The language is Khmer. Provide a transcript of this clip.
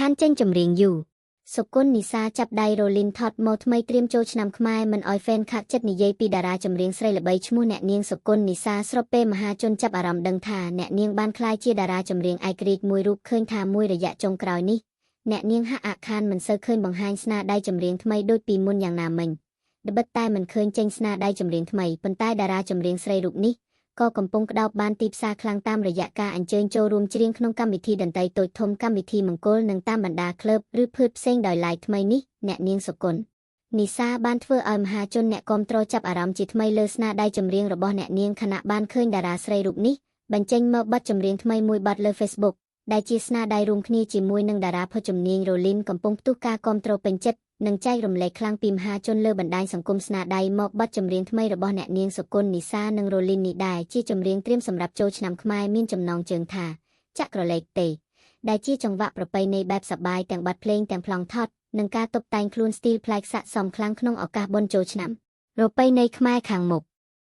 ខានចេញចម្រៀងយូរសុគន្ធនីសាចាប់ដៃរ៉ូលីនថតម៉ូថ្មីត្រៀមចូលឆ្នាំខ្មែរមិនអោយ fan ខាក់ចិត្តនិយាយពីតារាចម្រៀងស្រីល្បីឈ្មោះអ្នកនាងសុគន្ធនីសាស្របពេលមហាជនចាប់អារម្មណ៍ដឹងថាអ្នកនាងបានក្លាយជាតារាចម្រៀងឯករាជ្យមួយរូបឃើញថាមួយរយៈចុងក្រោយនេះអ្នកនាងហាក់អាក់ខានមិនសូវឃើញបង្ហាញស្នាដៃចម្រៀងថ្មីដូចពីមុនយ៉ាងណាមិញត្បិតតែមិនឃើញចេញស្នាដៃចម្រៀងថ្មីប៉ុន្តែតារាចម្រៀងស្រីរូបនេះក៏កំពុងក្តោបបានទីផ្សារខ្លាំងតាមរយៈការអញ្ជើញចូលរួមច្រៀងក្នុងកម្មវិធីតន្ត្រីតូចធំកម្មវិធីមង្គលនិងតាមបណ្ដាក្លឹបឬភឿតផ្សេងដោយឡែកថ្មីនេះអ្នកនាងសុគន្ធនីសាបានធ្វើឲ្យមហាជនអ្នកគាំទ្រចាប់អារម្មណ៍ជាថ្មីលើស្នាដៃចម្រៀងរបស់អ្នកនាងខណៈបានឃើញតារាស្រីរូបនេះបញ្ចេញមកបទចម្រៀងថ្មីមួយបទលើ Facebook ដែលជាស្នាដៃរួមគ្នាជាមួយនឹងតារាភោជំនាញរ៉ូលីនកំពុងផ្ទុះការគាំទ្រពេញចិត្តនិងចែករំលែកខ្លាំងពីមហាជនលើបណ្ដាញសង្គមស្នាដៃមកបទចម្រៀងថ្មីរបស់អ្នកនាងសុគន្ធនីសានិងរ៉ូលីននេះដែរជាចម្រៀងត្រៀមសម្រាប់ចូលឆ្នាំខ្មែរមានចំណងជើងថាចាក់ក្រឡេកទេដែលជាចង្វាក់ប្រពៃណីបែបសប្បាយទាំងបទភ្លេងទាំងប្លង់ថតនិងការតុបតែងខ្លួនស្ទីលប្លែកស័ក្តិសមខ្លាំងក្នុងឱកាសបុណ្យចូលឆ្នាំប្រពៃណីខ្មែរខាងមុខ។